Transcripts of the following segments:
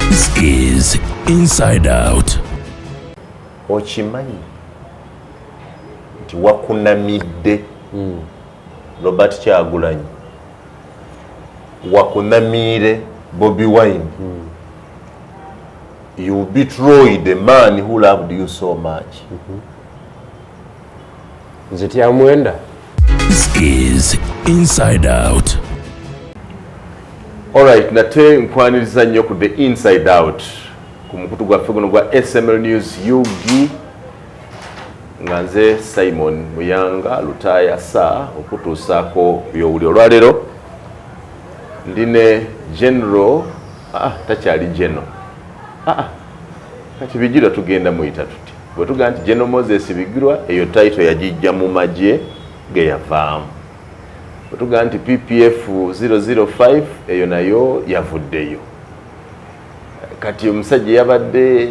This is Inside Out. Okimanyi nti wakunamidde Robert Kyagulanyi, wakunamiire Bobi Wine. You betrayed the man who loved you so much. Nze tyamwenda. This is Inside Out. Alright, nate nkwaniriza nnyo ku The Inside Out ku mukutu gwaffe guno gwa SML News UG, nga nze Simon Muyanga Lutaaya sa okutuusaako byowuli. Olwaleero ndi ne General, takyali General, kati Bigirwa tugenda muyita tuti? Bwe tugamba nti General Moses Bigirwa, eyo title yagijja mu magye ge yavaamu. Bwe tugamba nti PPF 005, eyo nayo yavuddeyo. Kati omusajja yabadde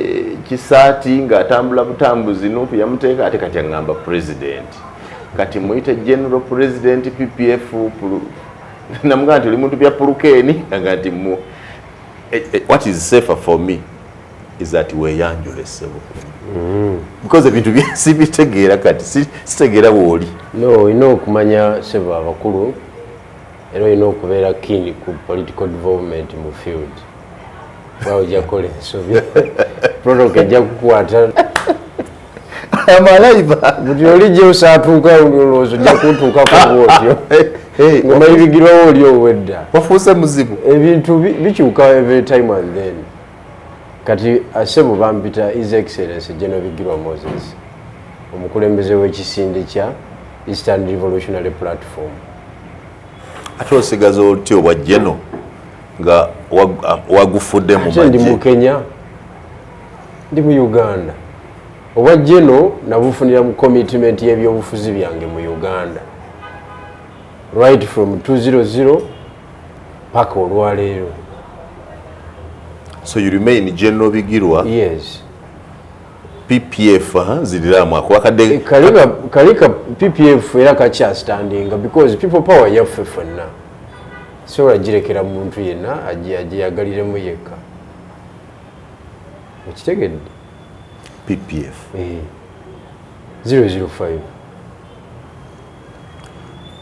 kisaati ng'atambula butambuzi, NUP yamuteeka, ate kati aŋŋamba president. Kati muyite General President PPF. Namugamba nti oli muntu bya pulukeeni, aga nti mu what is safer for me is that weeyanjule, ssebo, because ebintu sibitegeera kati sitegeera bw'oli. No, olina okumanya, sebo, abakulu, era olina okubeera keen ku political development mu field. Waawe ojja kukola ensobi, protocol ejja kukwata. Amalive. Buti oli gye osaatuuka, olowooza ojja kuntuukako bwotyo ng'omanyi Bigirwawo oli owedda. Wafuuse muzibu. Ebintu bikyuka every time and then. Kati asebo bampita His Excellence General Bigirwa Moses, omukulembeze w'ekisinde kya Eastern Revolutionary Platform. Ate osigaza otya obwa General nga wagufudde mu Ate ndi mu magye? Kenya, ndi mu Uganda. Obwa General nabufunira mu commitment y'ebyobufuzi byange mu Uganda right from 200 paka olwaleero. So you remain General Bigirwa? Yes. PPF ziriramu ako wakadde. Kalika PPF era kakyastandinga because People Power yaffe ffenna, sobola girekera muntu yenna agiyagaliremu yekka, okitegedde? PPF. Eh, 005.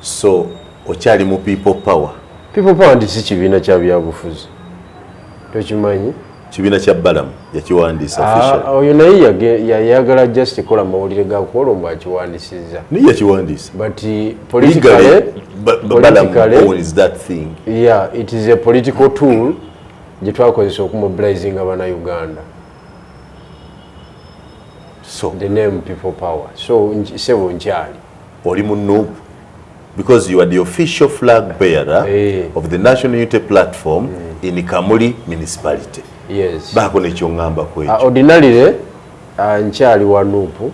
So okyali mu People Power? People Power nti si kibiina kya byabufuzi, tokimanyi? Kibiina kya Balamu, yakiwandiisa official. Ah, oyo naye yayagala just kola mawulire ga kwolwo akiwandisiza. Naye yakiwandiisa. But Legally, politically, Balamu politically owns that thing. Yeah, it is a political tool gye twakozesa okumobilizinga bannayuganda. So the name People Power. So sebo, nkyali. Oli mu NUP because you are the official flag bearer of the National Unity Platform in Kamuli Municipality. Yes. Baako nekyoŋŋamba ku ekyo. Ordinarily nkyali wa NUP,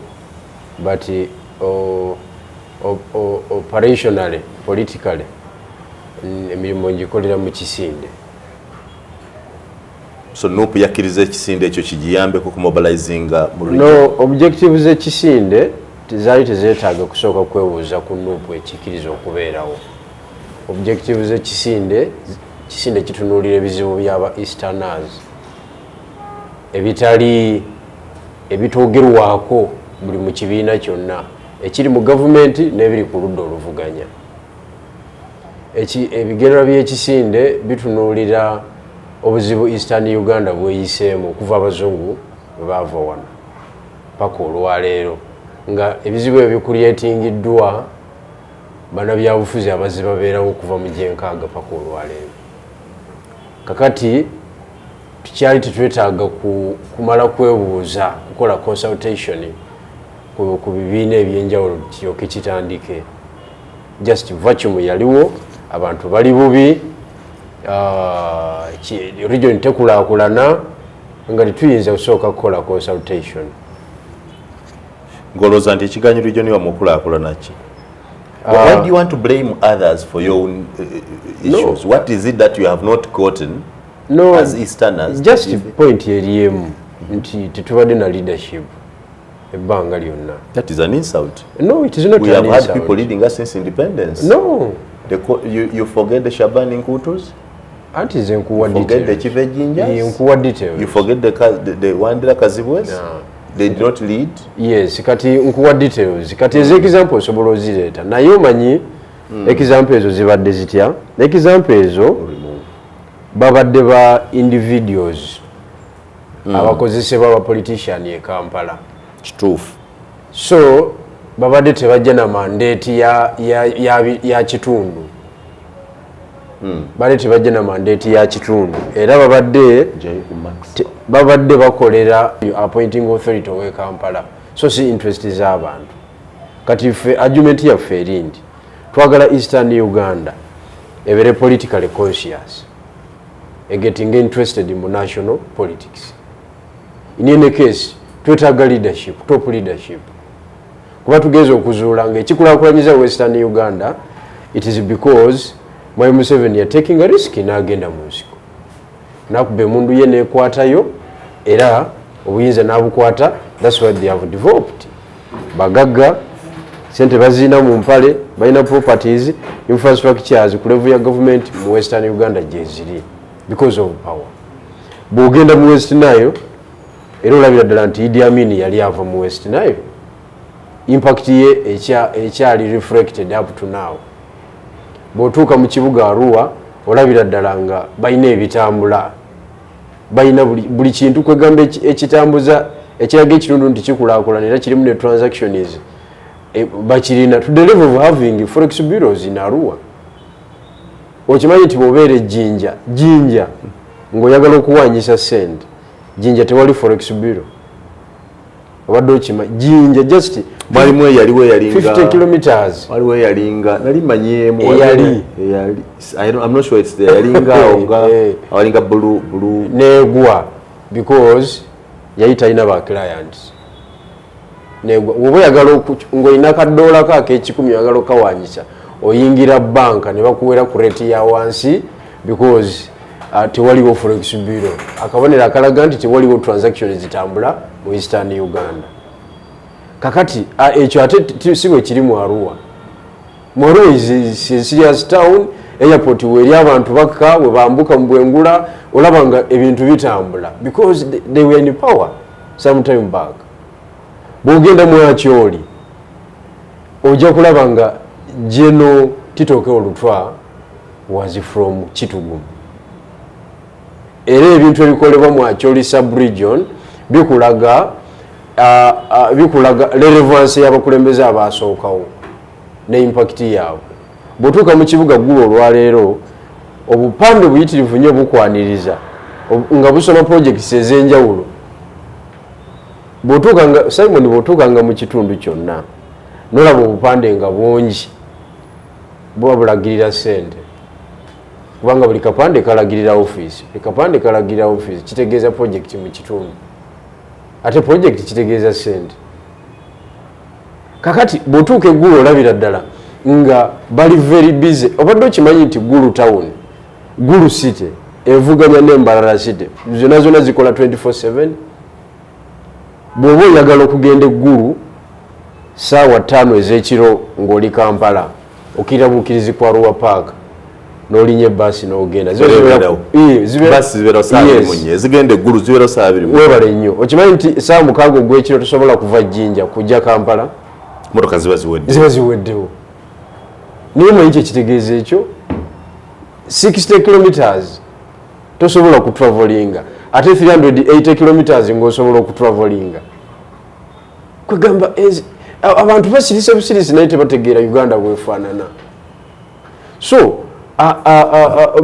but operationally, politically, emirimu ngikolera mu kisinde. So NUP yakkiriza ekisinde ekyo kigiyambeko kumobilizinga mu region? No, objective z'ekisinde tezaali tezeetaaga kusooka kwebuuza ku NUP ekikiriza okubeerawo. Objective z'ekisinde, kisinde kitunuulira ebizibu by'aba Easterners ebitali ebitoogerwako buli mu kibiina kyonna ekiri mu gavumenti n'ebiri ku ludda oluvuganya. Ebigendererwa by'ekisinde bitunuulira obuzibu Eastern Uganda bweyiseemu okuva abazungu bwe baava wano paka olwaleero, nga ebizibu ebyo bicreatingiddwa bannabyabufuzi abazze babeerawo okuva mu gyenkaaga paka olwaleero. Kakati tukyali tetwetaaga kumala kwebuuza, kukola consultation ku bibiina ebyenjawulo kiryoke kitandike. Just vacuum yaliwo, abantu bali bubi, region tekulaakulana, nga tetuyinza kusooka kukola consultation. Ng'olowooza nti ekiganyiro region wamu okulaakulana ki? Why do you want to blame others for your own issues? What is it that you have not gotten No, as Easterners? Just point eri emu nti tetubadde na leadership ebbanga lyonna. That is an insult. No, it is not We an have had insult. People leading us since independence. No. You forget the Shabani Nkutus? Anti nze nkuwa Forget the details. Kivejinjas? Nkuwa details. You forget the Wandira Kazibwes? No. They did not lead? Yes, kati nkuwa details. Kati eza example osobola ozireeta, naye omanyi example ezo zibadde zitya? Example ezo babadde ba individuals abakozesebwa aba politician e Kampala. Kituufu. So babadde tebajja na mandate ya kitundu. Badde tebajja na mandate ya kitundu, era babadde Jayo ku Max. Babadde bakolera appointing authority owe Kampala, so si interest z'abantu. Kati ffe argument yaffe eri nti twagala Eastern Uganda ebeere politically conscious, getting interested mu national politics. In any case, twetaaga leadership, top leadership, kuba tugeza okuzuula nga ekikulakulanyiza Western Uganda, it is because Mwami Museveni ya taking a risk n'agenda mu nsiko, nakuba emundu ye nekwatayo era obuyinza n'abukwata. That's what they have developed. Bagagga, sente bazirina mu mpale, balina properties, infrastructures ku level ya government mu Western Uganda gyeziri because of power. Bw'ogenda mu West Nile, era olabira ddala nti Idi Amin yali ava mu West Nile. Impact ye ekyali reflected up to now. Bw'otuuka mu kibuga Arua, olabira ddala nga balina ebitambula, balina buli kintu, kwegamba ekitambuza ekiraga ekitundu nti kikulaakulana, era kirimu ne transactions bakirina to the level of having forex bureaus in Arua. Okimanyi nti bw'obeera ejjinja, Jinja, ng'oyagala okuwanyisa sente, Jinja tewali forex bureau? Obadde okima Jinja just Mwalimu eyaliwo, eyalinga 50 kilometers. Waliwo eyalinga, nali manyeemu. Eyali. Eyali, I'm not sure it's there, yalinga awo nga awalinga blue blue. Negwa because yali talina ba clients, negwa. Woba oyagala ng'olina kadoola ko ak'ekikumi, oyagala okawanyisa, oyingira banka ne bakuwera ku rate ya wansi because tewaliwo forex bureau, akabonero akalaga nti tewaliwo transaction zitambula mu Eastern Uganda. Kakati ekyo ate si bwe kiri mu Arua. Mu Arua is a serious town, airport weri, abantu bakka we bambuka mu bwengula, olaba nga ebintu bitambula because they were in power some time back. Bwogenda mu Acholi, ojja kulaba nga General Tito Okello Lutwa was from Kitgum, era ebintu ebikolebwa mu Acholi sub-region bikulaga relevance y'abakulembeze abasookawo ne impact yaabwe. Bw'otuuka mu kibuga Gulu olwaleero, obupande buyitirivu nnyo bukwaniriza nga busoma projects ez'enjawulo. Bw'otuuka nga Simon, bw'otuuka nga mu kitundu kyonna nolaba obupande nga bungi, buba bulagirira ssente, kubanga buli kapande kalagirira ofiisi, buli kapande kalagirira ofiisi, kitegeeza project mu kitundu, ate project kitegeeza ssente. Kakati bw'otuuka e Gulu, olabira ddala nga bali very busy. Obadde okimanyi nti Gulu town, Gulu city evuganya n'e Mbarara City, zonna zonna zikola 24/7? Bw'oba oyagala okugenda e Gulu saawa 5 ez'ekiro ng'oli Kampala, okirira bukirizi kwa Arua Park n'olinya ebbaasi n'ogenda. Zibeerawo. Zibeera Baasi zibeerawo saa 24, ezigenda e Gulu zibeerawo saa 24. Weebale nnyo. Okimanyi nti saawa 6 ogw'ekiro tosobola kuva Jjinja kujja Kampala? Motoka ziba ziwedde. Ziba ziweddewo. Naye omanyi kyekitegeeza ekyo? 60 kilometers tosobola kutravelinga, ate 380 kilometers ng'osobola okutravelinga. Kwegamba abantu basirise busirisi, naye tebategeera Uganda bwefaanana. So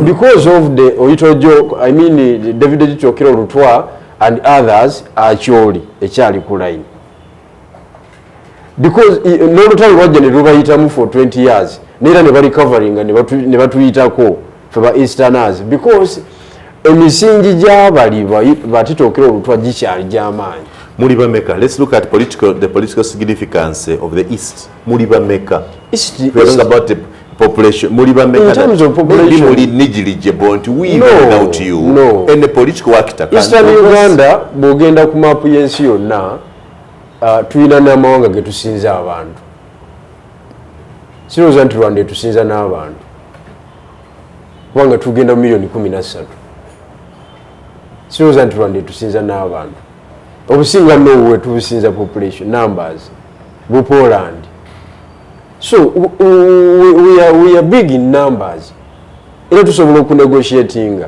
because of the Oyitojo, I mean David Tito Lutwa and others, Acholi ekyali ku line because n'olutalo lwajja ne lubayitamu for 20 years, neera ne barecoveringa ne batuyitako fe ba Easterners, because emisingi gy'abali ba Tito Okello Lutwa gikyali gy'amaanyi. Muli bameka? Let's look at the political significance of the East. Muli bameka? East, We're talking about the population. Muli bameka? In terms of population- Maybe muli negligible nti we No, without you no. any political actor can Eastern progress. Uganda, bw'ogenda ku maapu y'ensi yonna, tulina n'amawanga ge tusinza abantu. Sirowooza nti Rwanda etusinza n'abantu, kubanga tugenda mu miliyoni 13. Sirowooza nti Rwanda etusinza n'abantu. Obusinga Norway tubusinza population numbers, bu Poland. So we are big in numbers, era tusobola okunegotiatinga.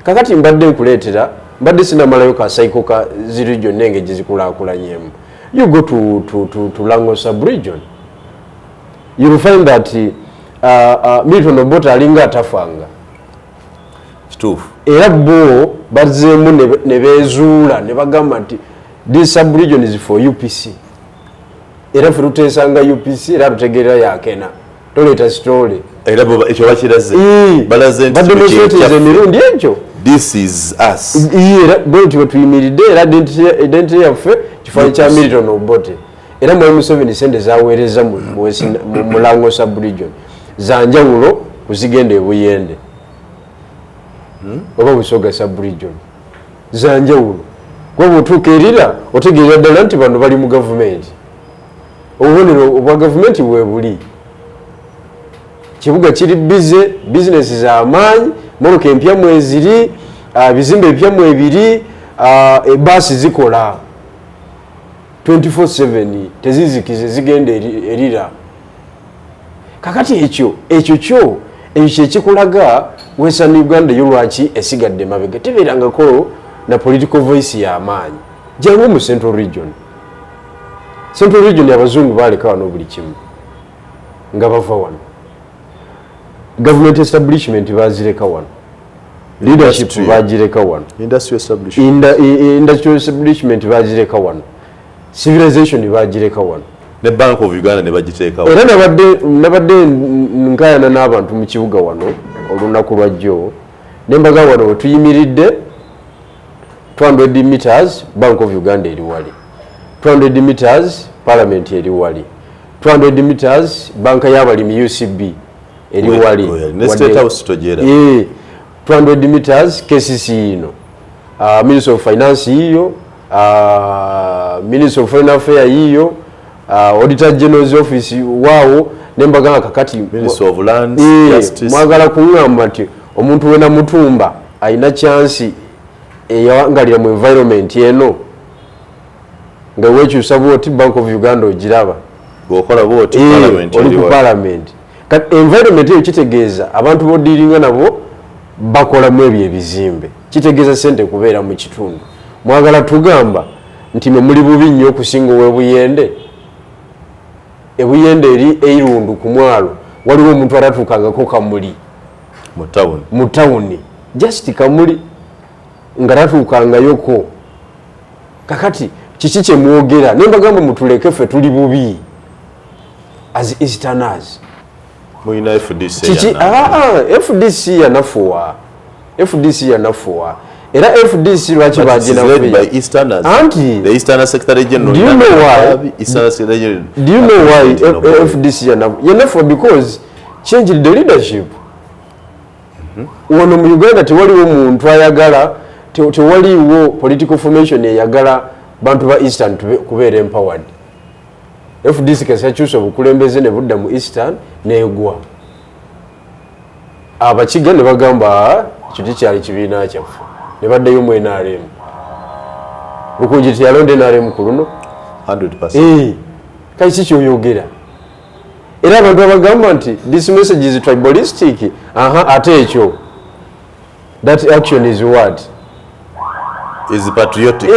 Kakati mbadde nkuleetera, mbadde sinamalayo kasaiko ka zi region nenge gizikulaakulanyemu. You go to Lango sub-region, you will find that Milton Obote alinga atafanga. Kituufu. Era bo bazzeemu ne beezuula ne bagamba nti this sub-region is for UPC. Era ffe tuteesanga UPC, era tutegeerera yakena toleeta story. Era bo ekyo bakiraze, balaze nti kino Bademonstratinze kye emirundi ekyo. This is us. Era bwe nti wetuyimiridde, era identity yaffe kifaananyi kya Milton Obote. Era Mwami Museveni sente zaweereza mu Lango sub-region zanjawulo kuzigenda ebuyende oba Busoga sub-region, zanjawulo, kuba bwotuuka erira otegeera ddala nti bano bali mu gavumenti, obubonero obwa gavumenti bwebuli. Kibuga kiri busy, bizinesi z'amaanyi, mmotoka empya mweziri, bizimbe ebipya mwebiri, ebaasi zikola 24/7, tezizikize, zigenda erira. Kakati ekyo kyo ekyo kyekikulaga Western Uganda yo lwaki esigadde mabega, tebeerangako na political voice y'amaanyi. Jangu mu Central Region. Central Region, abazungu baleka wano buli kimu nga bava wano. Government establishment bazireka wano, leadership Industry. bagireka wano. Industrial establishment. Industrial establishment bagireka wano, civilization bagireka wano. Ne Bank of Uganda ne bagiteekawo. Era nabadde nkayana n'abantu mu kibuga wano olunaku lwajjo, nembaga wano wetuyimiridde, 200 meters Bank of Uganda eri wali, 200 meters Parliament eri wali, 200 meters banka y'abalimi UCB eri wali. Ne State House togyera. 200 meters KCC ino, Minister of Finance yiyo, Minister of Foreign Affairs yiyo, Auditor General's office waawo. Nembagamba kakati Minister of Lands, Justice. Mwagala kuŋŋamba nti omuntu wena mutumba alina chance eyawangalira mu environment eno nga wekyusa bwoti Bank of Uganda ogiraba? Bw'okola bwoti, Parliament oli eri ku wali. Parliament. Kati environment eyo kitegeeza abantu bodealinga nabo bakolamu ebyo ebizimbe, kitegeeza sente kubeera mu kitundu. Mwagala tugamba nti mwe muli bubi nnyo okusinga ow'ebuyende? Ebuyende eri eirundu ku mwalo waliwo omuntu atatuukangako Kamuli mu town. Mu tawuni, just Kamuli, nga tatuukangayoko. Kakati kiki kyemwogera? Nembagamba mutuleke, ffe tuli bubi as Easterners. Mulina FDC. Kiki? Ah, FDC yanafuwa, FDC yanafuwa. Era FDC lwaki baginafuya? By Easterners. Anti the Eastern Secretary General. Do you know why? Eastern Secretary General. Do you know why FDC yanafuwa? Because changed the leadership. Wano mu Uganda tewaliwo muntu ayagala, tewaliwo political formation eyagala bantu ba Eastern kubeera empowered. FDC kesi yakyusa obukulembeze ne budda mu Eastern, negwa. Abakiga ne bagamba, "Ah, ekyo tekyali kibiina kyaffe," ne baddayo mu NRM. Lukungi teyalonda NRM ku luno? 100%. Kati ki kyoyogera? Era abantu abagamba nti this message is tribalistic, aha, ate ekyo, that action is what? Is patriotic.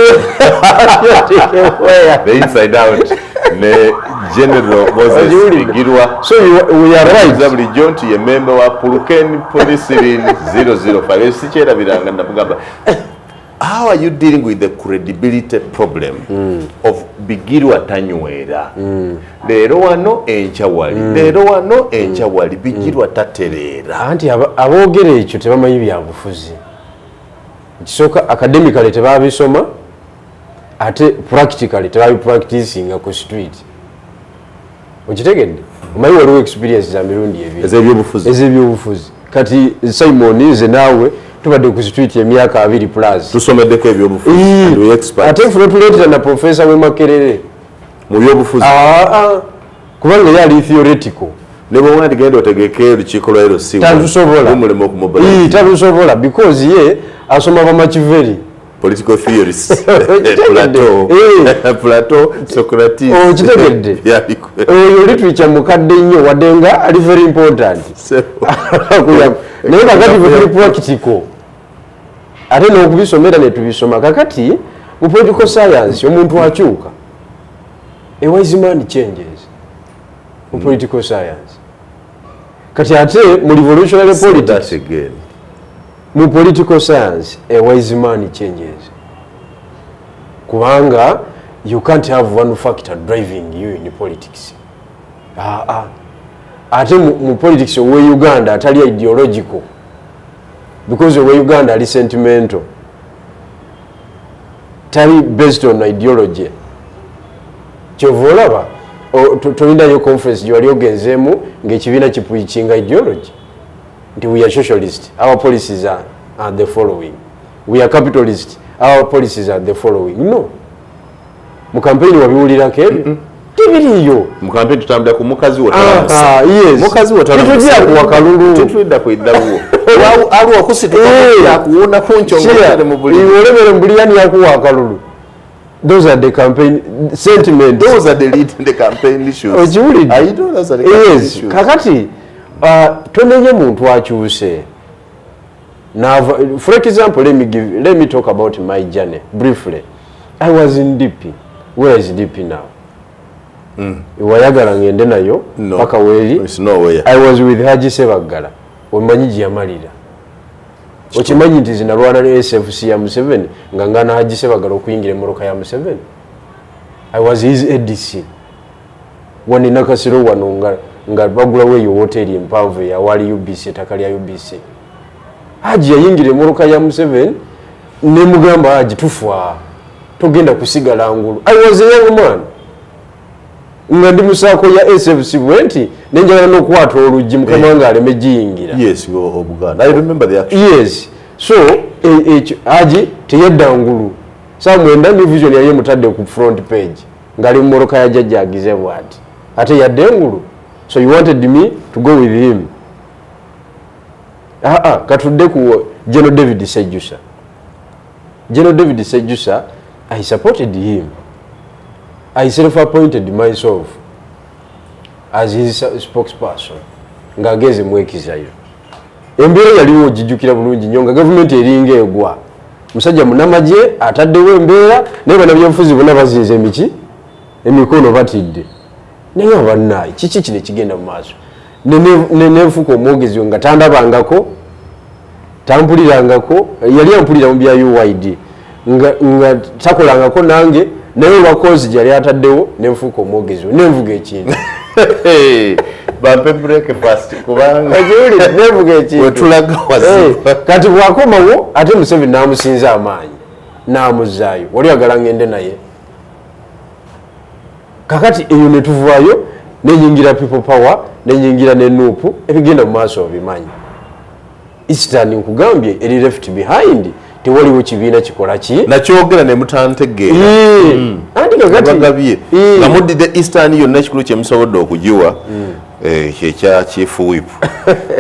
Where? The Inside Out ne General Moses Ogiwulidde? Bigirwa. So we are right. Nza bulijjo nti ye member wa Pulken Policilin 005. Sikyerabiranga namugamba, how are you dealing with the credibility problem of Bigirwa tanywera? Leero wano, enkya wali, leero wano, enkya wali. Bigirwa tatereera. Anti aboogera ekyo tebamanyi byabufuzi. Ekisooka, academically tebabisoma. Ate practically tebabipracticinga ku street. Okitegedde? Omanyi waliwo experience za mirundi ebiri Ez'ebyobufuzi. Ez'ebyobufuzi. Kati Simon, nze naawe tubadde ku street emyaka 20 plus. Tusomeddeko ebyobufuzi and we experts. Ate ffe tuleetera na professor w'e Makerere mu byobufuzi. Ah, ah. Kubanga ye ali theoretical. Ne bwe wandi genda otegeke olukiiko lwa LC, Talusobola. gumulimu Ii, okumobilize. Talusobola because ye asoma ba Machiavelli. Political theorists. Okitegedde? Plato. Eh. Plato, Socrates. Okitegedde? Oyo literature mukadde nnyo, wadde nga ali very important. Naye kakati fe tuli practical, ate n'okubisomera ne tubisoma. Kakati mu political science omuntu akyuka. A wise man changes mu political science. Kati ate mu revolutionary politics, That again. mu political science a wise man changes, kubanga you can't have one factor driving you in politics. Ah, ah. Ate mu politics owe Uganda atali ideological, because owe Uganda ali sentimental, tali based on ideology. Kyova olaba tolinayo conference gyewali ogenzeemu ng'ekibiina kipreachinga ideology nti we are socialist, our policies are the following, we are capitalist, our policies are the following. No, mu campaign wabiwulirako ebyo? Tebiriiyo. Mu campaign tutambulira ku mukazi wo. Aha, yes. Mukazi wo. Tetujja kuwa kalulu. Tetulidda kuiddawo aliwo okusituka Eh. akuwona kunkyongere mu buli Olemere mbuli yani yakuwa akalulu. Those are the campaign sentiments. Those are the lead in the campaign issues. Okiwulidde? I know those are the campaign Yes. issues. Kakati tonenye muntu akyuse. Nava, for example, let me talk about my journey briefly. I was in DP. Where is DP now? Wayagala ngende nayo No. paka weeri. It's nowhere. I was with Haji Sebaggala. Omanyi gye yamalira? Okimanyi nti zinalwana ne SFC ya Museveni nga ngana Haji Sebaggala okuyingira emmotoka ya Museveni? I was his ADC wano e Nakasero wano, nga bagulawo eyo woteeri empanvu eyawali UBC, ettaka lya UBC. Haji yayingira emmotoka ya Museveni, nemugamba, "Haji, tufa, togenda kusigala ngulu." I was a young man nga ndi musaako ya SFC bwe nti nenjagala n'okukwata oluggi mukama wange aleme giyingira. Yes, go Obuganda. I remember the action. Yes. So ekyo Haji teyedda ngulu. Saa 9 New Vision yali emutadde ku front page ng'ali mu mmotoka ya jjajja agize bw'ati, ate yadde engulu. So you wanted me to go with him? Aa, katudde ku General David Sejusa. General David Sejusa, I supported him. I self appointed myself as his spokesperson ng'agenze mwekizayo. Embeera yaliwo ogijjukira bulungi nnyo, nga gavumenti eringa egwa. Musajja munamagye ataddewo embeera, naye bannabyabufuzi bonna bazinze emiki emikono, batidde. Naye abannaayi, kiki kino ekigenda mu maaso? Nenfuuka omwogezi we nga tandabangako, tampulirangako. Yali ampulira mu bya UYD, nga takolangako nange, naye olwa cause gyali ataddewo nenfuuka omwogezi we, nenvuga ekintu. Bampe breakfast kubanga Okiwulira? Nenvuga ekintu. Wetulaga wazibu. Eh, kati bwakomawo ate Museveni n'amusinza amaanyi n'amuzaayo. Wali agala ngende naye. Kakati eyo netuvaayo, nenyingira People Power, nenyingira ne NUP. Ebigenda mu maaso obimanyi. Eastern nkugambye eri left behind, tewaliwo kibiina kikola ki. Nakyogera ne mutantegeera. Eh, anti kakati Bagabye Eh. nga muddidde Eastern yonna, ekikulu kyemusobodde okugiwa kyekya chief whip,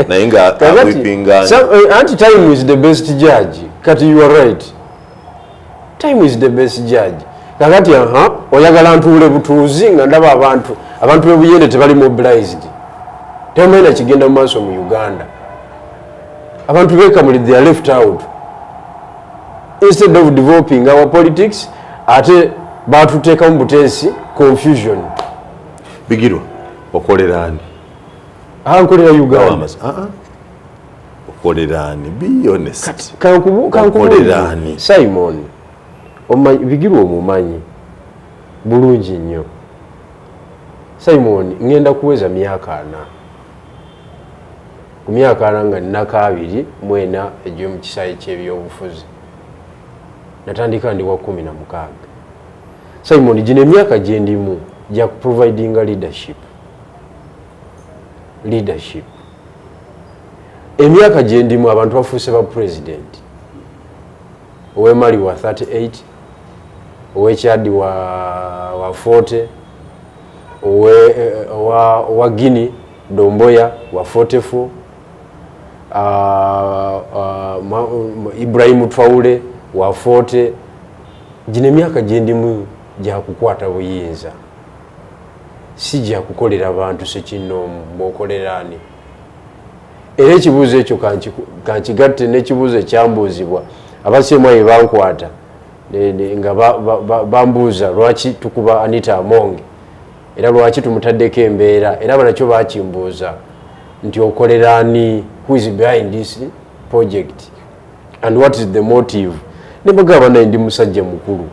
naye nga Kakati, awipinga. Anti time is the best judge. Kati you are right, time is the best judge. Kakati aha, oyagala ntuule butuuzi nga ndaba abantu bebuyende tebali mobilized, tebamanyi nakigenda mu maaso mu Uganda. Abantu bekamuli, they are left out. Instead of developing our politics, ate batuteekamu buteesi confusion. Bigirwa, okolera ani? Ankolera Uganda. Ah, ah. Okolera ani? Be honest. Kankubuulire. Okolera ani? Simon, Bigirwa omumanyi bulungi nnyo. Simon, ngenda kuweza myaka 40. Ku myaka 40 nga nnaka 24 egy'omu kisaawe ky'ebyobufuzi. Natandika ndi wa 16. Simon, gino emyaka gyendimu gya kuprovidinga leadership. Leadership. Emyaka gyendimu abantu bafuuse ba president. Ow'e Mali wa 38, ow'e Chad wa 40, owa Guinea Doumbouya wa 44, Ibrahim Traore wa 40. Gino emyaka gyendimu gyakukwata buyinza, si gyakukolera bantu sekinnoomu. Bw'okolera ani? Era ekibuuzo ekyo kankigatte n'ekibuuzo ekyambuuzibwa abasiemwayi bankwata nga bambuuza lwaki tukuba Anita Among era lwaki tumutaddeko embeera. Era banakyo bakimbuuza nti okolera ani, who is behind this project and what is the motive? Nembagamba, naye ndi musajja mukulu,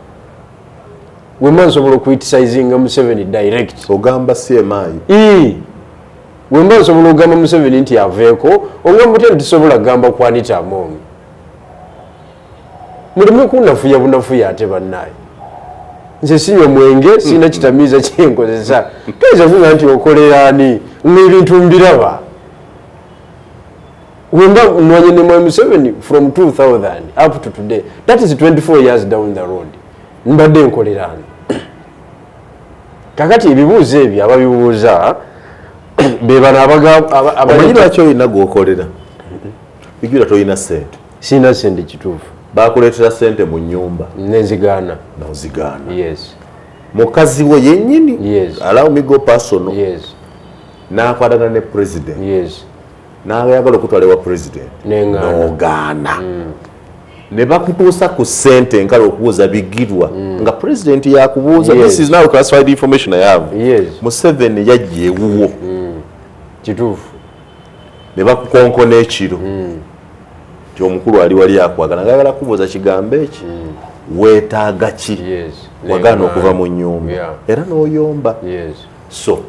wemba nsobola okucriticizinga Museveni direct. Ogamba CMI? Ii. Wemba nsobola okugamba Museveni nti aveeko, ogamba otya nti tisobola kugamba ku Anita Among? Muleme kunafuya bunafuya. Ate bannaye, nze sinywa mwenge, sirina kitamiiza kyenkozesa. Toyinza kuga nti okolera ani nga ebintu mbiraba. Wemba nwanye ne mwami Museveni from 2000 up to today, that is 24 years down the road, mbadde nkolera ani? Kakati ebibuuzo ebyo ababibuuza be bano Omanyi lwaki olina gwokolera? Bijula tolina sente. Sirina sente, kituufu. Bakuleetera sente mu nyumba. Nenzigaana. Nozigaana. Yes. Mukazi we yennyini, Yes. allow me go personal, yes n'akwatagana ne president, n'ayagala okutwala ewa president. Nengaana. N'ogaana ne bakutuusa ku ssente enkala okubuuza Bigirwa nga president yakubuuza. This is now classified information I have. Museveni yajja ewuwo. Kituufu. Ne bakukonkona ekiro nti omukulu ali wali akwagala, ngayagala kubuuza kigambo eki, weetaaga ki? Wagaana okuva mu nyumba era n'oyomba. So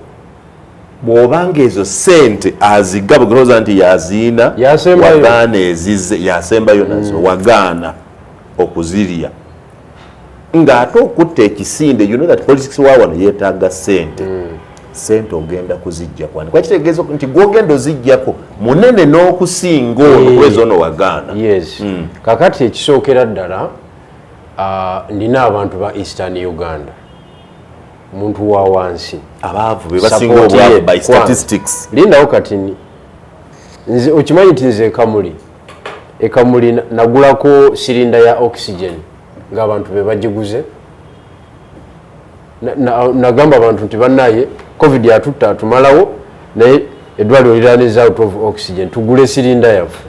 bw'obanga ezo sente azigaba, golowooza nti yaziina. Yasembayo. Wagaana ezize, yasembayo nazo, wagaana okuzirya ng'ate okutta ekisinde. You know that politics wa wano yeetaaga sente. Sente ogenda kuzijja kwani? Kuba kitegeeza nti gwogenda ozijjako munene n'okusinga ono, kuba ezo ono wagaana. Yes. Kakati ekisookera ddala, nina abantu ba Eastern Uganda, muntu wa wansi. Abaavu be basinga Support ye. obwavu by statistics. Lindawo kati nze okimanyi nti nze ekamuli nagulako cylinder ya oxygen ng'abantu be bagiguze. Nagamba abantu nti bannaye, COVID atutta atumalawo, naye eddwaliro liraniza out of oxygen, tugule cylinder yaffe.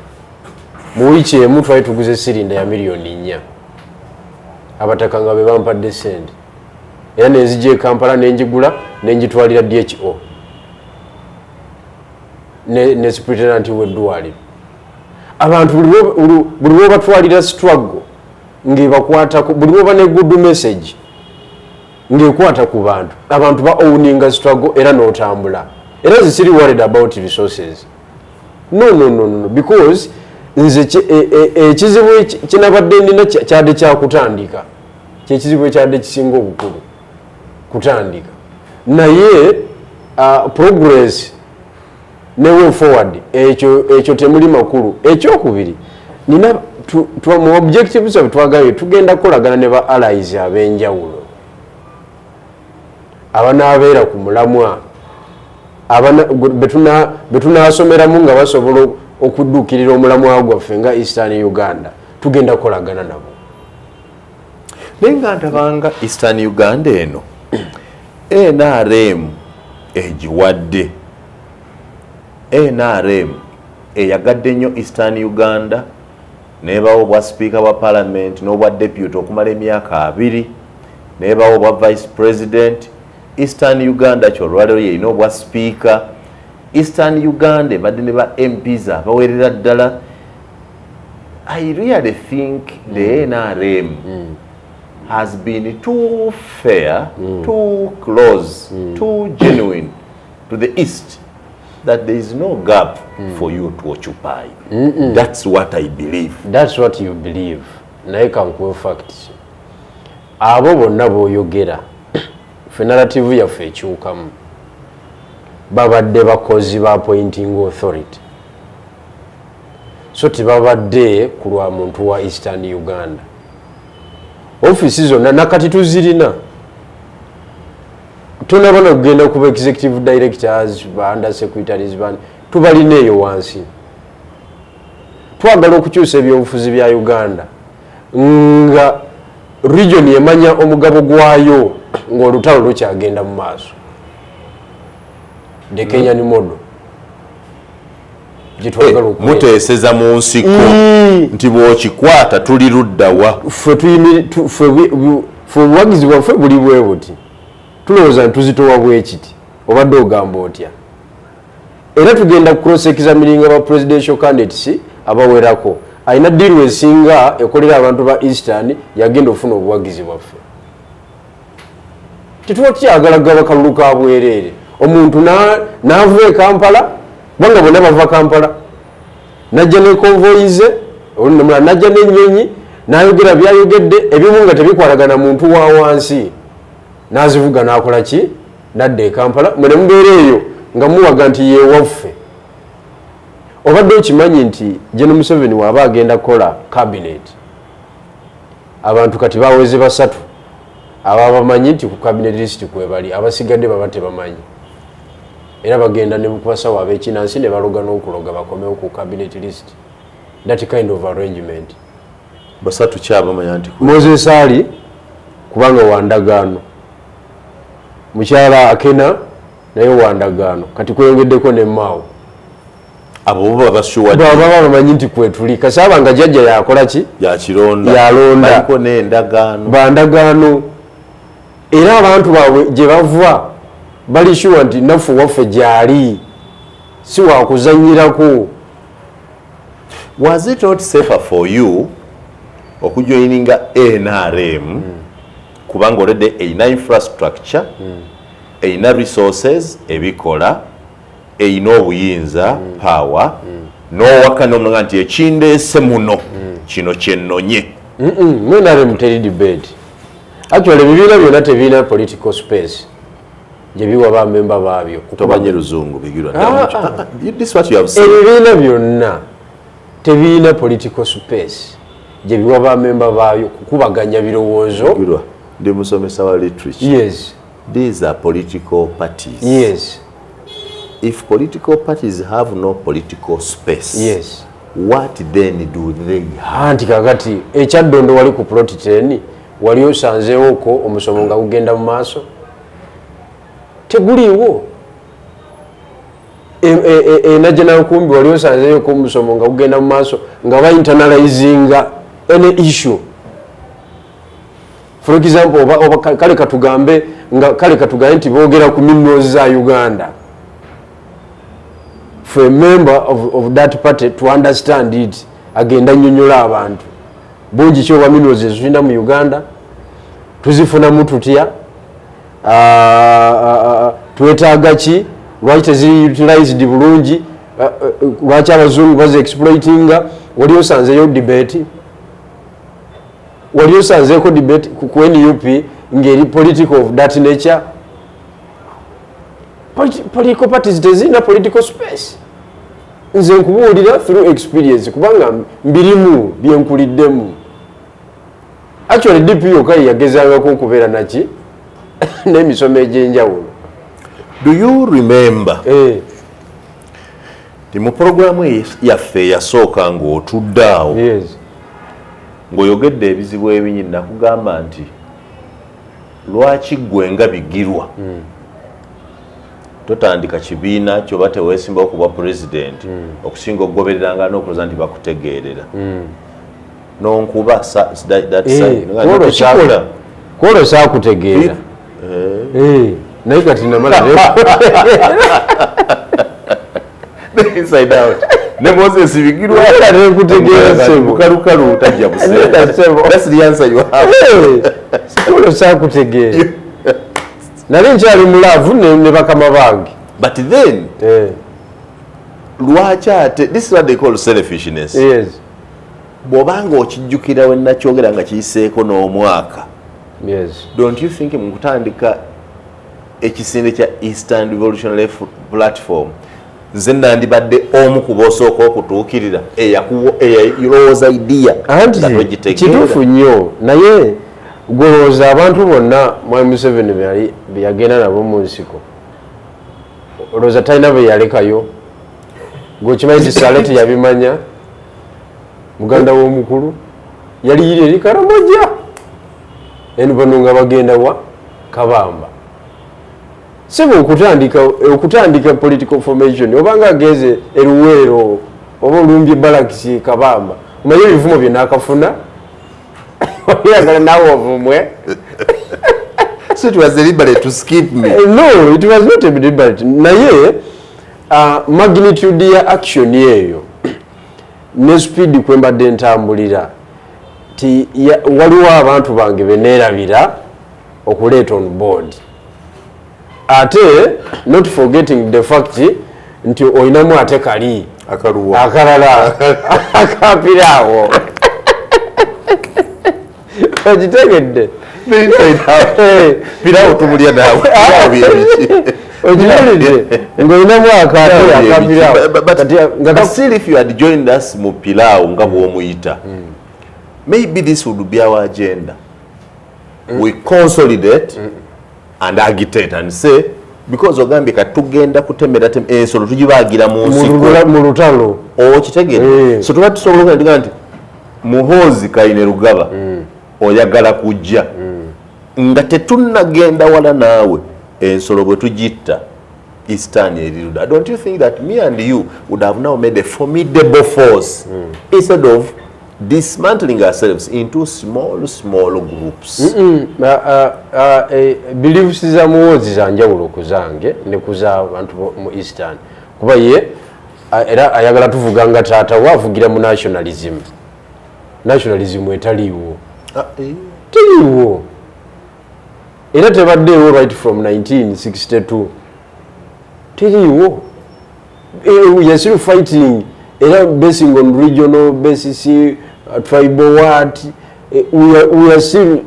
Mu wiiki emu twali tuguze cylinder ya miliyoni 4, abataka nga be bampadde sente, era nenzija e Kampala nenjigula nenjitwalira DHO ne superintendent w'eddwaliro. Abantu buli lwobatwalira struggle ng'ebakwatako, buli lwoba ne good message ng'ekwata ku bantu, abantu ba owninga struggle era n'otambula. Era nze siri worried about resources, no, no, no, no, because nze ekizibu kinabadde nina kyadde kyakutandika, kyekizibu ekyadde kisinga obukulu kutandika, naye progress ne way forward, ekyo temuli makulu. Ekyokubiri, nina mu objectives zaffe twagambye tugenda kukolagana ne ba allies ab'enjawulo abanaabeera ku mulamwa, betunasomeramu nga basobola okudduukirira omulamwa gwaffe nga Eastern Uganda. Tugenda kukolagana nabo. Naye nga ndabanga Eastern Uganda eno NRM egiwadde, NRM eyagadde nnyo Eastern Uganda, nebawo obwa sipiika bwa parliament n'obwa deputy okumala emyaka 20, nebawo obwa vice president. Eastern Uganda kyolwaleero yerina obwa sipiika. Eastern Uganda ebadde ne ba MPs abawerera ddala. I really think the NRM has been too fair, too close, too genuine to the East, that there is no gap for you to occupy. That's what I believe. That's what you believe, naye kankuwe facts. Abo bonna b'oyogera, ffe narrative yaffe ekyukamu. Babadde bakozi ba appointing authority, so tebabadde ku lwa muntu wa Eastern Uganda. Ofiisi zonna nakati tuzirina, tonaba nokugenda kuba executive directors, ba under secretaries, bani tubalina eyo wansi. Twagala okukyusa ebyobufuzi bya Uganda nga region emanya omugabo gwayo ng'olutalo lukyagenda mu maaso, the Kenyan model gyetwagala okuleeta. Muteeseza mu nsiko nti bw'okikwata tuli luddawa? Ffe ffe obuwagizi bwaffe buli bwe buti, tulowooza nti tuzitowa bwe kiti. Obadde ogamba otya? Era tugenda cross examininga ba presidential candidates abawerako. Alina deal esinga ekolera abantu ba Eastern yagenda ofuna obuwagizi bwaffe. Tetuba tukyagala gaba kalulu ka bwereere, omuntu n'ava e Kampala, kubanga bonna bava Kampala, najja ne convoy ze, omulala najja n'ennyonyi, n'ayogera byayogedde ebimu nga tebikwatagana muntu wa wansi, n'azivuga n'akola ki, nadda e Kampala. Mwe ne mubeera eyo nga muwaga nti yewaffe. Obadde okimanyi nti Gen Museveni waaba agenda kukola cabinet, abantu kati baweze basatu ababa bamanyi nti ku cabinet list kwebali, abasigadde baba tebamanyi, era bagenda ne kubasawo ab'ekinansi ne baloga n'okuloga bakomewo ku cabinet list? That kind of arrangement. Basatu kyabamanya nti Moses Ali, kubanga wandagaano, mukyala Akena naye wandagaano, kati kweyongeddeko ne Maawo. Abo bo babashuwa? Baba bamanyi nti kwetuli kasaba nga jjajja yakola ki? Yakironda. Yalonda. Baliko n'endagaano. Bandagaano, era abantu baabwe gye bava bali sure nti naffe waffe gyali, si wakuzanyirako. Was it not safer for you okujoininga NRM, kubanga already erina infrastructure, erina resources, ebikola, erina obuyinza, power, n'owaka nomunaga nti ekindeese muno kino kyennonye? Mu NRM teri debate. Actually, ebibiina byonna tebirina political space gye biwa bamemba baabyo. Tomanye luzungu, Bigirwa. Ah, ah. This is what you have said. Ebibiina byonna tebirina political space gye biwa bamemba baabyo kukubaganya birowoozo. Bigirwa, ndi musomesa wa literature. These are political parties. If political parties have no political space, what then do they have? Anti kakati ekyaddondo wali ku plot 10, wali osanzeewoko omusomo nga gugenda mu maaso? Teguliiwo. Enajjanankumbi wali osanzeeyoko omusomo nga gugenda mu maaso nga bainternalizinga any issue? For example, oba kale katugambe nga kale katugambe nti boogera ku minerals za Uganda, for a member of that party to understand it, agenda nnyonnyola abantu bungi ki oba minerals ezitulina mu Uganda, tuzifunamu tutya, twetaaga ki, lwaki teziri utilized bulungi, lwaki abazungu bazi exploitinga. Wali osanzeyo debate? Wali osanzeeko debate ku NUP ng'eri political of that nature? Political parties tezirina political space. Nze nkubuulira through experience, kubanga mbirimu, byenkuliddemu. Actually, DP yokka yagezangako okubeera naki n'emisomo egy'enjawulo. Do you remember Eh, nti mu puroguramu yaffe eyasooka ng'otudde awo, ng'oyogedde ebizibu ebinyi, nakugamba nti lwaki ggwe nga Bigirwa totandika kibiina kyoba teweesimbawo ku bwa pulezidenti, okusinga okugobereranga n'okulowooza nti bakutegeerera nonkuba that Eh, side. kwolwo Tekikola. Kwolwo saakutegeera. Eh, naye kati namala. Inside Out ne Moses Bigirwa. Era nekutegeera, ssebo. Bukalukalu tajja. Nedda, ssebo. That's the answer you have. Eh, kwolwo saakutegeera, nali nkyali mu love ne bakama bange. But then Eh, lwaki ate, this is what they call selfishness, bw'obanga okijjukira we nakyogera nga kiyiseeko n'omwaka. Yes. Don't you think mu kutandika ekisinde kya Eastern Revolutionary Platform, nze nandibadde omu ku bosooka okutuukirira eyalowooza idea Anti nga togitegeera? Kituufu nnyo, naye gwolowooza abantu bonna Mwami Museveni be yagenda nabo mu nsiko, olowooza talina be yalekayo? Gweokimanyi nti Sale teyabimanya, muganda w'omukulu yali yiri eri Karamoja, eno bano nga bagenda wa Kabamba. Sebo, okutandika political formation, obanga agenze eruweero oba olumbye balakisi Kabamba, omanye ebivumo bye nakafuna, oyagala naawe ovumwe. So it was deliberate to skip me? No, it was not a deliberate, naye magnitude ya action eyo ne speed kwembadde ntambulira ti waliwo abantu bange beneerabira okuleeta on board, ate not forgetting the fact nti olinamu ate kali akaluwa akalala akapiraawo, okitegedde? Pirawo tumulya naawe. Pirawo byebiki? Okitegedde ng'olinamu akate akapiraawo. Kati nga But still, if you had joined us mu pilau nga bw'omuyita, maybe this would be our agenda. We consolidate and agitate and say, because ogambye kati tugenda kutemera ensolo tugibagira mu nsiko. Mu lutalo. Okitegedde? Eh. So tuba tusobola okuga nti Muhoozi Kainerugaba oyagala kujja nga tetunnagenda wala naawe, ensolo bwe tugitta Eastern eriruda. Don't you think that me and you would have now made a formidable force instead of dismantling ourselves into small small groups? Beliefs za Muhoozi za njawulo ku zange ne ku z'abantu mu Eastern, kuba ye era ayagala tuvuga nga taata we avugira mu nationalism, nationalism etaliiwo. Ah, eh. Teriiwo era tebaddeewo right from 1962, teriiwo. We are still fighting era basing on regional basis, tribal what. We are still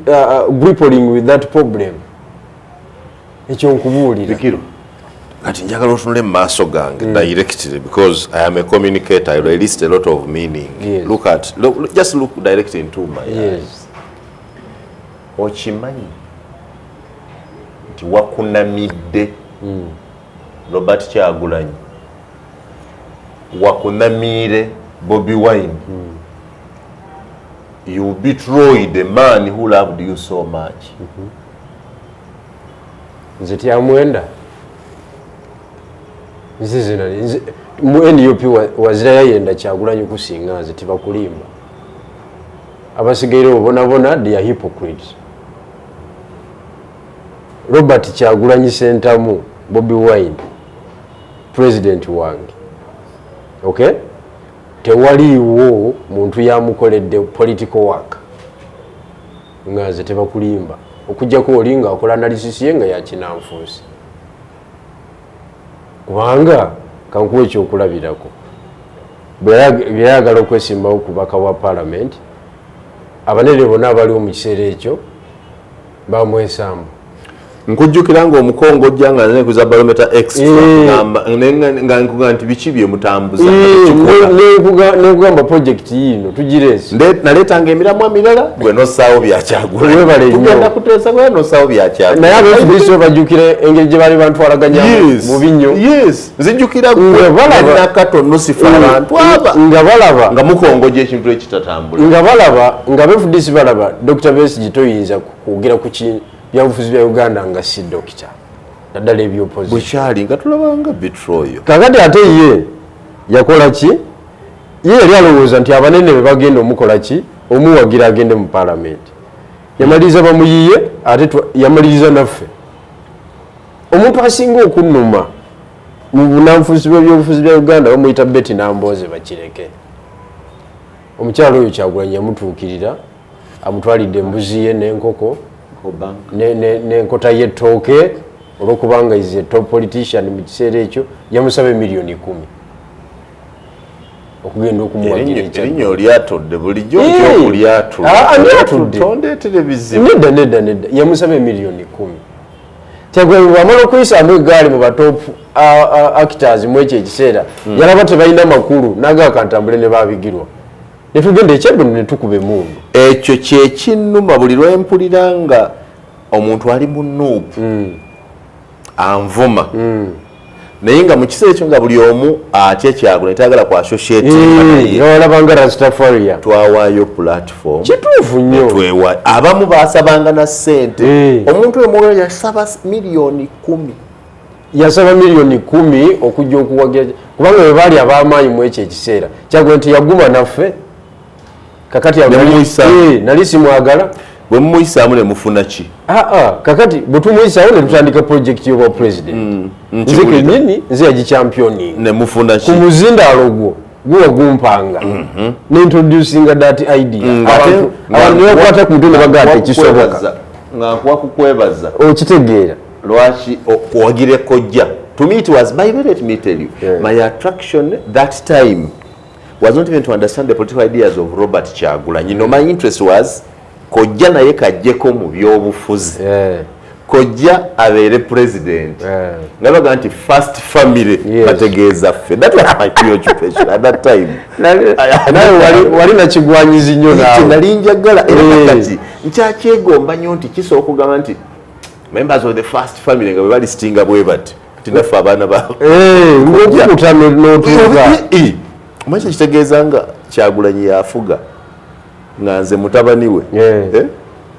grappling with that problem. Ekyo nkubuulira. Bikiro, kati njagala otunule mu maaso gange directly, because I am a communicator. I released a lot of meaning. Look at look, look- just look directly into my eyes. Yes. Okimanyi nti wakunamidde Robert Kyagulanyi, wakunamiire Bobi Wine, you betrayed the man who loved you so much. Nze tyamwenda, nze zina mu NUP wazira yayenda Kyagulanyi kusinga nze, tibakulimba. Abasigaire bonabona they are hypocrites. Robert Kyagulanyi Sentamu, Bobi Wine, president wange, okay, tewaliiwo muntu yamukoledde political work nga nze, tebakulimba, okujjako oli ngaakola analysis ye nga yakinanfuusi. Kubanga kankuwa ekyokulabirako, bwe yayagala okwesimbawo ku bubaka bwa parliament, abanene bonna abaliwo mu kiseera ekyo bamwesamba. Nkujjukira nga omukongo ojja nga nekuza Barometer Extra, Eh. nga nkuga nti biki bye mutambuza nga tekikola. Nekugamba project yiino tugireese. Naleetanga emiramwa mirala, gwe nossaawo byakyagula. Webale nnyo. Tugenda kuteesa, gwe nossaawo byakyagula. Naye abefudisi bajjukira engeri gye baali bantwalaganyamu bubi nnyo. Yes, nzijjukira Nga gwe balaba- nakato nosifa abantu aba nga balaba nga mukongoja ekintu ekitatambula. Nga balaba nga abefudisi balaba Dr Besigye toyinza kwogera ku byabufuzi bya Uganda nga si dokita, naddala ebyopposition. Bwekyali nga tulabanga betrayal. Kakati ate ye yakola ki? Ye yali alowooza nti abanene be bagenda omukola ki, omuwagira agende mu palamenti. Yamaliriza bamuyiye, ate yamaliriza naffe. Omuntu asinga okunnuma mu bunanfuzi bwebyobufuzi bya Uganda bamuyita Betty Nambooze Bakireke. Omukyalo oyo Kyagulanyi yamutuukirira, amutwalidde embuzi ye n'enkoko n'enkota y'ettooke, olwokubanga is a top politician mu kiseera ekyo. Yamusaba emiliyoni 10. okugenda okumuwagira. Erinnya olyatudde bulijjo okyokulyatulatondeetere bizibu. Nedda, nedda, nedda. Yamusaba emiliyoni 10. Kyagulanyi bwamala okuyisaamu egaali mu ba top actors mu ekyo ekiseera, yalaba tebalina makulu, nagaa kantambule ne babigirwa, netugenda ekyaddono netukuba emundu. Ekyo kyekinnuma buli lwempulira nga omuntu ali mu NUP anvuma, naye nga mu kiseera ekyo nga buli omu atya Kyagulanyi, tayagala ku associatinga naye. Nga walabanga Rastafaria. Twawaayo platform. Kituufu nnyo. Twewa abamu basabanga na ssente. Omuntu oyo muwala yasaba miliyoni 10. Yasaba miliyoni 10 okujja okuwagira, kubanga bwe baali ab'amaanyi mu ekyo ekiseera. Kyagulanyi teyaguma naffe kakati awo Nemuyisa. Nali simwagala. Bwe mumuyisaamu ne mufuna ki? Aa, kakati bwe tumuyisaawo ne tutandika project y'obwa president, nze Nkiwulira. Kenyini nze yagichampioning. Ne mufuna ki? Ku muzindaalo gwo guwa gumpanga nintroducinga that idea. Abantu ne bakwata ku mutwe ne bagaa tekisoboka. Nga nkuwa kukwebaza. Okitegeera? Lwaki okuwagira kojja? To me it was, by the way, let me tell you, my attraction that time was not even to understand the political ideas of Robert Kyagulanyi. No, my interest was kojja naye kajjeko mu byobufuzi, kojja abeere president. Nga baga nti first family, bategeeza ffe. That was my preoccupation at that time. Nawe wali nakigwanyizi nnyo naawe. Nali njagala era kati nkyakyegomba nnyo nti kisobola okugamba nti members of the first family nga bwe balisitinga bwe bati nti naffe abaana ba Ng'okukuta n'otuuka. Omanyi kitegeeza nga Kyagulanyi yafuga nga nze mutabani we. Eh?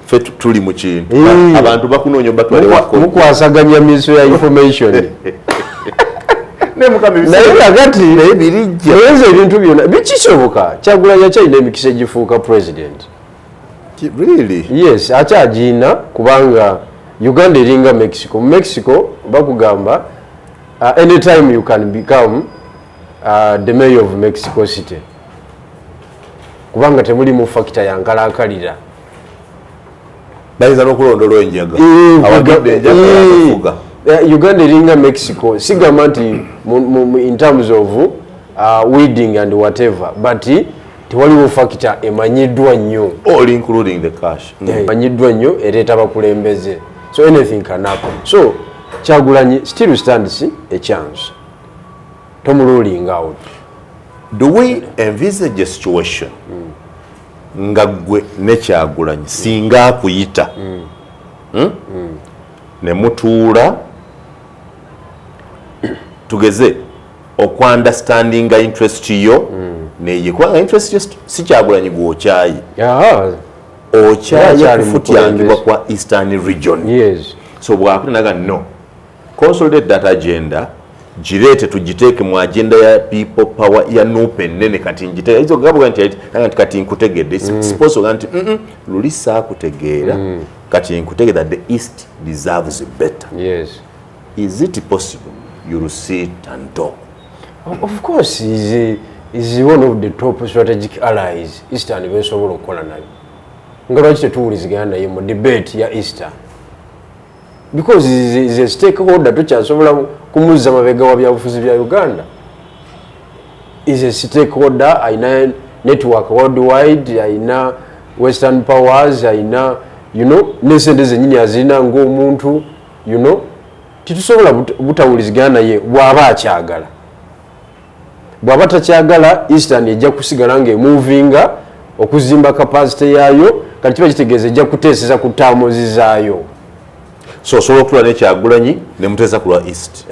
Ffe tuli mu kintu. Abantu bakunoonya batwale wako. Mukwasaganya miso ya information. Naye Mukama Naye kakati naye birijja. Nayenza ebintu byonna bikisoboka. Kyagulanyi akyalina emikisa egifuuka president. Really? Yes, akyagirina, kubanga Uganda eringa Mexico. Mu Mexico bakugamba anytime you can become the mayor of Mexico City, kubanga temulimu factor yankalakalira. Bayinza n'okulondola enjaga. Awagidde enjaga yakafuga. Uganda eringa Mexico. Sigamba nti in terms of weeding and whatever, but tewaliwo factor emanyiddwa nnyo. All including the cash. Emanyiddwa nnyo ereeta abakulembeze, so anything can happen. So Kyagulanyi still stands a chance, tomuruling out. Do we envisage a situation nga gwe ne Kyagulanyi singa akuyita, Ne mutuula tugeze okuunderstandinga interest yo neye, kubanga interest yo si Kyagulanyi gwokyayi, okyaye Akyali kufutyankibwa mukulembeze. Kwa Eastern Region. So bwakutenaga no consolidate that agenda, gireete tugiteeke mu agenda ya People Power ya NUP ennene. Kati ngiteeka ayinza okugabuga nti aga nti kati nkutegedde. It's possible nti luli saakutegeera, kati nkutegeera that the East deserves better. Is it possible you will sit and talk? Of course, is one of the top strategic allies Eastern besobola okukola nayo. Nga lwaki tetuwulizigana naye mu debate ya Eastern? Because is a stakeholder, tukyasobola kumuzza mabega wa byabufuzi bya Uganda. Is a stakeholder, ayina network worldwide, ayina western powers, ayina nesente zenyini azirina ng'omuntu, titusobola butawulizigana naye bw'aba akyagala. Bw'aba takyagala, Eastern ejja kusigala ng'emovinga okuzimba capacity yaayo. Kati kiba kitegeeza ejja kuteeseza ku taamozi zaayo. So osobola okutula nekyagulanyi ne muteesa ku lwa East?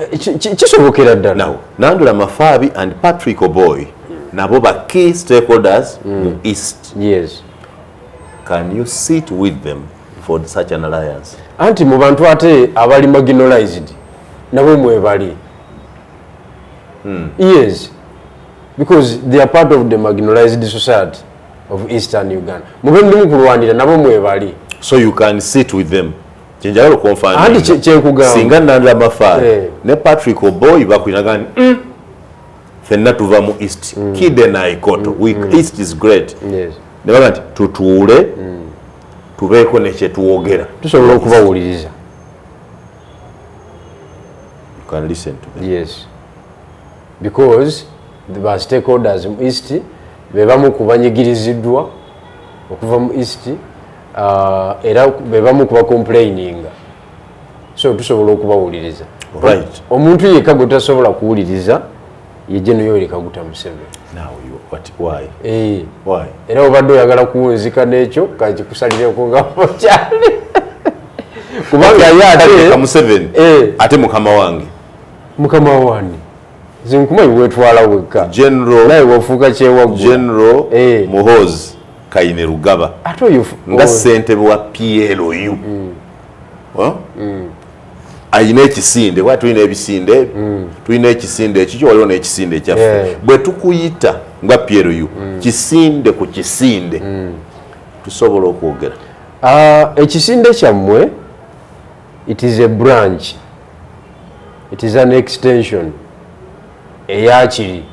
Kisobokera ddala. Now, Nandula Mafabi and Patrick Oboy nabo ba key stakeholders mu East. Yes. Can you sit with them for such an alliance? Anti mu bantu ate abali marginalized nabo mwebali. Yes, because they are part of the marginalized society of Eastern Uganda. Mube mulimu kulwanira nabo mwebali. So you can sit with them? Kyenjagala okonfirminga. Anti kyenkugamba. Singa Nandula Mafabi ne Patrick Oboy bakwinaga nti ffenna tuva mu East, kide naikoto, East is great, ne baga nti tutuule tubeeko nekyetwogera. Tusobola okubawuliriza. You can listen to them? Yes, because Ba stakeholders mu East be bamu ku banyigiriziddwa okuva mu East, era be bamu ku bacomplaininga, so tusobola okubawuliriza. Omuntu yekka gwe tasobola kuwuliriza ye General Yoweri Kaguta Museveni. Now you, what, why? Why? Era obadde oyagala kuwunzika n'ekyo, kakikusalireko nga okyali, kubanga ye ate Ka Museveni. Ate mukama wange. Mukama wani? Nze nkumanyi, weetwala wekka. General Naye wafuuka kyewaggula. General Muhoozi Kainerugaba Ate oyo nga ssentebe wa PLU. Huh? Ayina ekisinde, kuba tulina ebisinde, tulina ekisinde ekikyo, waliwo n'ekisinde ekyaffe. Bwe tukuyita nga PLU kisinde ku kisinde, tusobola okwogera? Ah, ekisinde kyammwe, it is a branch, it is an extension eyakiri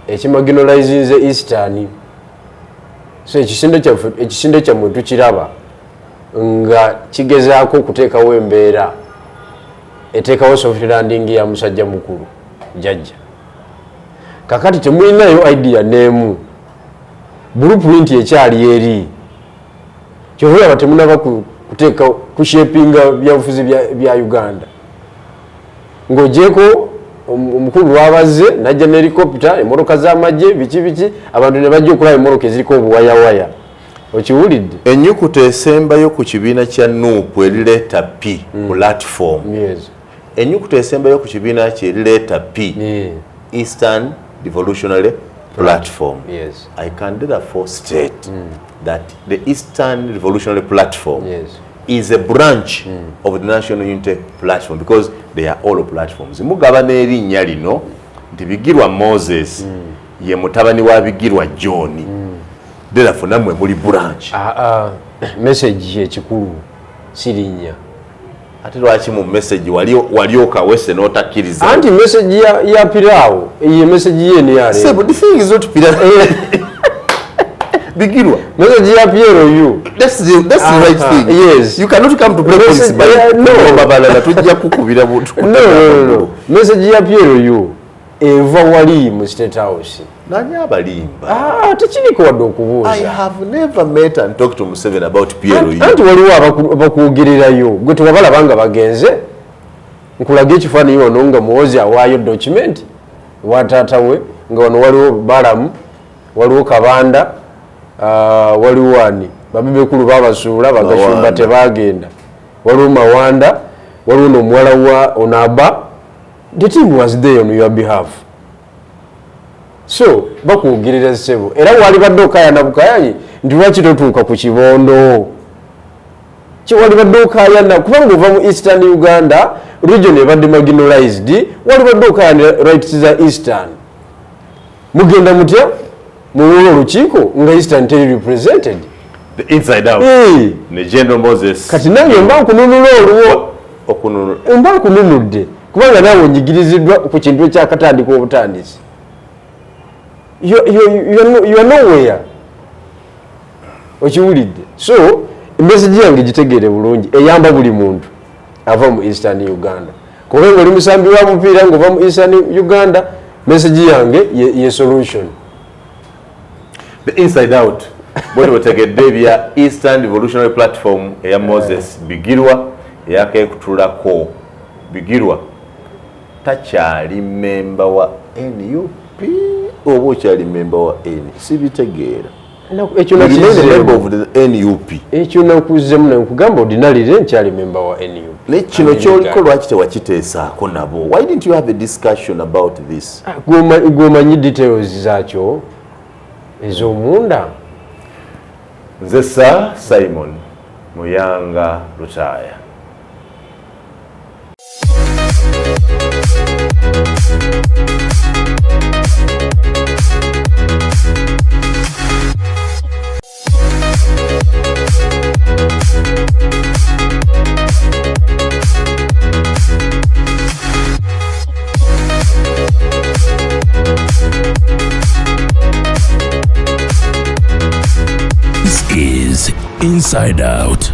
ekimarginalizinze Eastern. So ekisinde kyaffe, ekisinde kyammwe tukiraba nga kigezaako okuteekawo embeera eteekawo soft landing ya musajja mukulu jjajja. Kakati temulinayo idea n'emu, blueprint ekyali eri. Kyova olaba temunaba kuteeka kushapinga byabufuzi bya Uganda, ng'ogyeko omukulu lwabazze najja ne helicopter, emmotoka z'amagye, biki biki, abantu ne bajja okulaba emmotoka eziriko obuwayawaya. Okiwulidde? Ennyukuta esembayo ku kibiina kya NUP eri letter P, platform. Ennyukuta esembayo ku kibiina kye eri letter P, Eastern Revolutionary Platform. I can therefore state that the Eastern Revolutionary Platform is a branch of the National Unity Platform, because they are all platforms. Mugabana erinnya lino nti Bigirwa Moses ye mutabani wa Bigirwa John. Therefore nammwe muli branch. Ah, ah, message ekikulu sirinnya. Ate lwaki mu message wali okawese n'otakkiriza? Anti message ya piraawo, ye message ye NRM. Sebo, the thing is not pira. Bigirwa. Message ya PLU. That's the right thing. You cannot come to play police by Yeah, no. Balala tujja kukubira No. Message ya PLU eva wali mu State House. Nani abalimba? Ah, tekiriko wadde I okubuuza. have never met and talked to Museveni about PLU. Anti waliwo abakuwogererayo, gwe tewabalaba nga bagenze. Nkulaga ekifaananyi wano nga Muwozi awaayo document wa taata we, nga wano waliwo Balamu, waliwo Kabanda, waliwo ani, babebekulu babasuula bagashumba. Mawanda. Tebagenda. Waliwo Mawanda, waliwo nomuwala wa Onaba. The team was there on your behalf, so bakwogerera, ssebo. Era wali badde okayana bukayanyi nti lwaki totuuka ku kibondo kiwali badde okayana, kubanga ova mu Eastern Uganda region ebadde marginalized. Wali badde okayana rights za Eastern. Mugenda mutya muwula olukiiko nga Eastern teri represented? The Inside Out. Ne General Moses. Kati nange mba nkununula olwo. Okununula. Mba nkununudde kubanga naawe onyigiriziddwa ku kintu ekyakatandika obutandisi. You are nowhere. Okiwulidde? So emessage yange gitegeere bulungi, eyamba buli muntu ava mu Eastern Uganda. Kubanga oli musambi wa mupiira ngaova mu Eastern Uganda, message yange ye solution. The Inside Out. Bwe butegedde ebya Eastern Revolutionary Platform eya Moses Bigirwa eyakekutulako. Bigirwa takyali memba wa NUP oba okyali memba wa N? Sibitegeera. Ekyo You remain a member nakizeemu. of the NUP. Ekyo nakuzzemu nekugamba, ordinarily nkyali memba wa NUP. Ne kino kyoliko lwaki tewakiteesaako nabo? Why didn't you have a discussion about this? Gwomanyi details zakyo ez'omunda. Nze Sir Simon Muyanga Lutaaya. This is Inside Out.